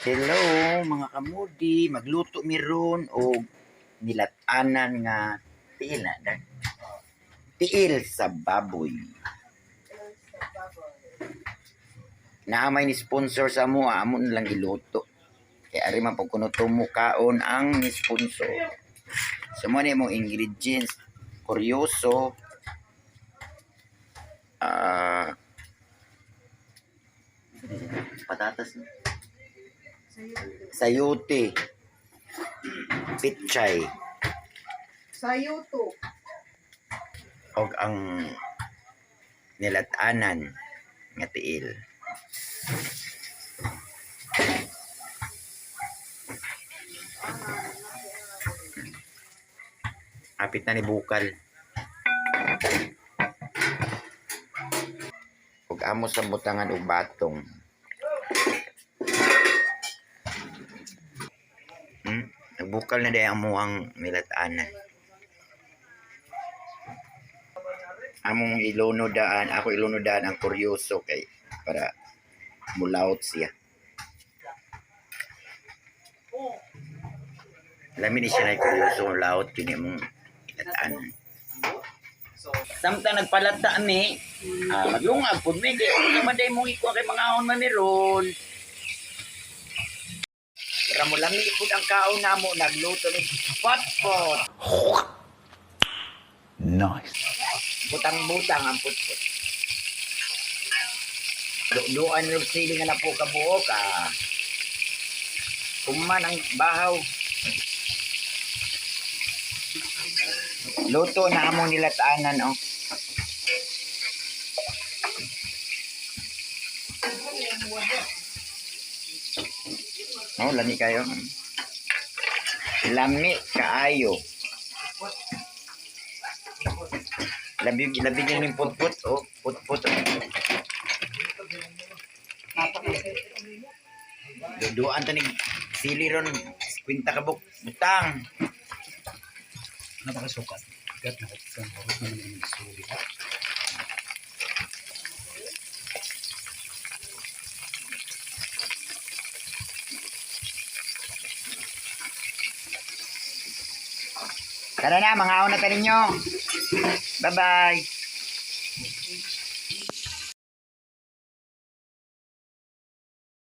Hello, mga kamudi, magluto mi ron og nilatanan nga tiil na dan. Tiil sa baboy. Naa may ni sponsor sa amo, amo na lang giluto. Kay ari man pag kuno tumo kaon ang ni sponsor. So mo ni imong ingredients, kuryoso, patatas, no? Sayote, pichay, Sayuto. og ang nilatanan nga tiil. Apit na ni bukal. Ug amo sa butangan og batong. Nagbukal na day ang muang nilatanan. Among iluno daan, ako iluno daan ang kuryoso kay para mulaot siya. Lami ni siya na kuryoso laot yun imong ilatanan. Samtang nagpalata mi, maglungag pud mi kay unsa man day mong ikuha kay mga ahon man ni ron. Para mo lami pud ang kaon namo nagluto ni potpot. Nice. Butang-butang ang putput. Duan ng sili nga na po kabuok ah. Kuman ang bahaw. Luto na among nilataanan, oh. Oh, lami kayo. Lami kaayo. Labi labi din yung putput, oh, putput. Duduan ta ni sili ron, kwinta ka buk, butang. Napakasukat. Gat na kang horot naman ang suli. Tara na, mga na ta ninyo. Bye-bye.